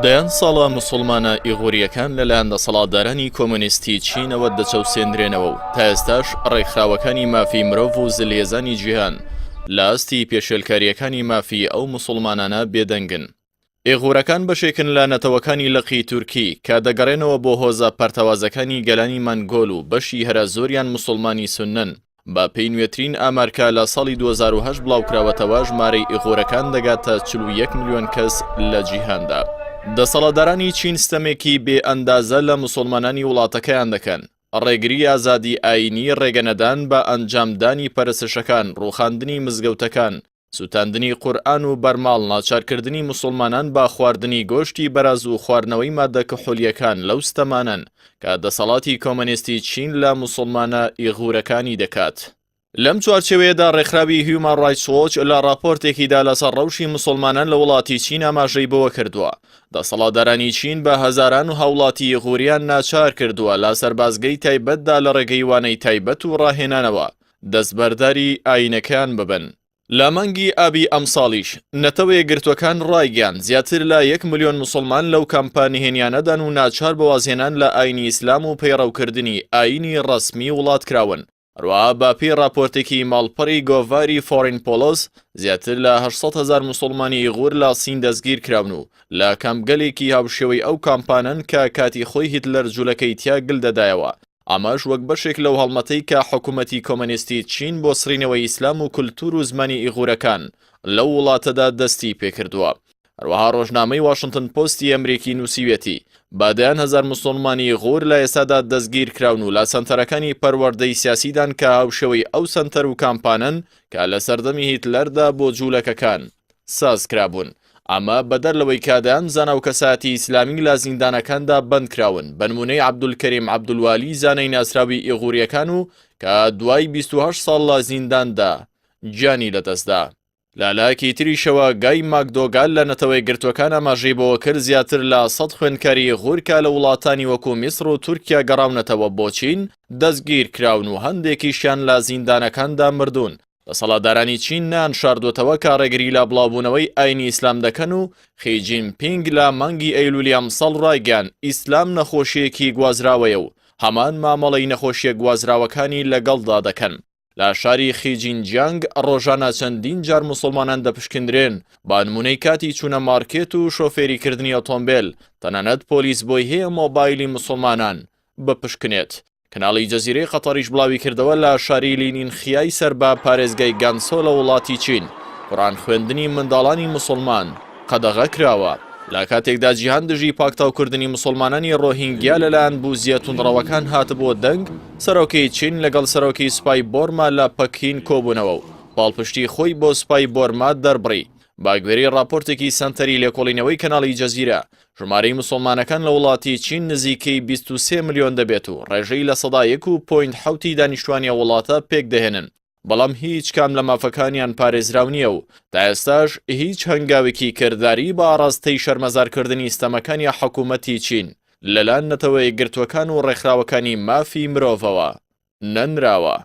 دەیان ساڵە موسڵمانە ئیغورییەکان لەلایەن دەسەڵاتدارانی کۆمۆنیستی چینەوە دەچەوسێندرێنەوە و تا ئێستاش ڕێکخراوەکانی مافی مرۆڤ و زلهێزانی جیهان لە ئاستی پێشێلکارییەکانی مافی ئەو موسڵمانانە بێدەنگن. ئیغورەکان بەشێکن لە نەتەوەکانی لقی تورکی کە دەگەڕێنەوە بۆ هۆزە پەرتەوازەکانی گەلانی مەنگۆل و بەشی هەرە زۆریان موسڵمانی سوننەن. بە پێی نوێترین ئامار کە لە ساڵی 2008 بڵاوکراوەتەوە ژمارەی ئیغورەکان دەگاتە 41 ملیۆن کەس لە جیهاندا. دەسەڵاتدارانی چین ستەمێکی بێ ئەندازە لە موسڵمانانی وڵاتەکەیان دەکەن، ڕێگری ئازادی ئایینی، ڕێگەنەدان بە ئەنجامدانی پەرستشەکان، ڕووخاندنی مزگەوتەکان، سوتاندنی قورئان و بەرماڵ، ناچارکردنی موسڵمانان بە خواردنی گۆشتی بەراز و خواردنەوەی ماددە کحولییەکان لەو ستەمانەن کە دەسەڵاتی کۆمەنیستی چین لە موسڵمانە ئیغورەکانی دەکات. لەم چوارچێوەیەدا ڕێکخراوی هیومان ڕایتس وۆچ لە ڕاپۆرتێکیدا لەسەر ڕەوشی موسڵمانان لە وڵاتی چین ئاماژەی بەوە کردووە، دەسەڵاتدارانی چین بە هەزاران هاوڵاتی ئیغوریان ناچار کردووە لە سەربازگەی تایبەتدا لە ڕێگەی وانەی تایبەت و ڕاهێنانەوە دەستبەرداری ئایینەکەیان ببن. لە مانگی ئابی ئەمساڵیش، نەتەوە یەکگرتووەکان ڕایگەیاند، زیاتر لە یەک ملیۆن موسڵمان لەو کامپە نهێنیانەدان و ناچار بە وازهێنان لە ئایینی ئیسلام و پەیڕەوکردنی ئایینی ڕەسمی وڵات کراون. هەروەها بە پێی ڕاپۆرتێکی ماڵپەڕی گۆڤاری فۆرین پۆڵس، زیاتر لە 800 هەزار موسڵمانی ئیغور لە سین دەستگیر کراون و لە کامپگەلێکی هاوشێوەی ئەو کامپانەن کە کاتی خۆی هیتلەر جولەکەی تیا گل دەدایەوە. ئەمەش وەک بەشێک لەو هەڵمەتەی کە حکومەتی کۆمەنیستی چین بۆ سڕینەوەی ئیسلام و کولتوور و زمانی ئیغورەکان لەو وڵاتەدا دەستی پێکردووە. هەروەها ڕۆژنامەی واشنتن پۆستی ئەمریکی نووسیویەتی، بە دەیان هەزار موسڵمانی ئیغور لە ئێستادا دەستگیرکراون و لە سەنتەرەکانی پەروەردەی سیاسیدان کە هاوشێوەی ئەو سەنتەر و کامپانەن کە لە سەردەمی هیتلەردا بۆ جوولەکەکان سازکرابوون. ئەمە بەدەر لەوەی کە دەیان زانا و کەسایەتی ئیسلامی لە زیندانەکاندا بەندکراون، بەنموونەی عەبدولکەریم عەبدولوالی زانای ناسراوی ئیغورییەکان و کە دوای 28 ساڵ لە زینداندا گیانی لەدەستدا. لە لایەکی تریشەوە گای ماکدۆگال لە نەتەوەیەکگرتووەکان ئاماژەی بەوە کرد زیاتر لە 100 خوێندکاری ئیغور کە لە وڵاتانی وەکو میسڕ و تورکیا گەڕاونەتەوە بۆ چین دەستگیرکراون و هەندێکیشیان لە زیندانەکاندا مردوون. دەسەڵاتدارانی چین نەیانشاردووەتەوە کە ڕێگری لە بڵاوبوونەوەی ئاینی ئیسلام دەکەن و خی جین پینگ لە مانگی ئەیلولی ئەمساڵ ڕایگەیاند ئیسلام نەخۆشییەکی گوازراوەیە و هەمان مامەڵەی نەخۆشییە گوازراوەکانی لەگەڵدا دەکەن. لە شاری خیجینجیانگ ڕۆژانە چەندین جار موسڵمانان دەپشکندرێن، بە نموونەی کاتی چوونە مارکێت و شۆفێریکردنی ئۆتۆمبێل، تەنانەت پۆلیس بۆی هەیە مۆبایلی موسڵمانان بپشکنێت. کەناڵی جەزیرەی قەتەریش بڵاویکردەوە، لە شاری لینینخیای سەر بە پارێزگای گانسۆ لە وڵاتی چین، قورئان خوێندنی منداڵانی موسڵمان قەدەغە کراوە. لە کاتێکدا جیهان دژی پاکتاوکردنی موسڵمانانی ڕۆهینگیا لەلایەن بوزییە توندڕەوەکان هاتبووە دەنگ، سەرۆکی چین لەگەڵ سەرۆکی سوپای بۆرما لە پەکین کۆبوونەوە و پاڵپشتی خۆی بۆ سوپای بۆرما دەربڕی. بەگوێرەی ڕاپۆرتێکی سەنتەری لێکۆڵینەوەی کەناڵی جەزیرە، ژمارەی موسڵمانەکان لە وڵاتی چین نزیکەی 23 ملیۆن دەبێت و ڕێژەی 1.7% ی دانیشتوانی ئەو وڵاتە پێکدەهێنن، بەڵام هیچ کام لە مافەکانیان پارێزراو نییە و تا ئێستاش هیچ هەنگاوێکی کرداری بە ئاڕاستەی شەرمەزارکردنی ستەمەکانی حکوومەتی چین لەلایەن نەتەوە یەکگرتووەکان و ڕێکخراوەکانی مافی مرۆڤەوە نەنراوە.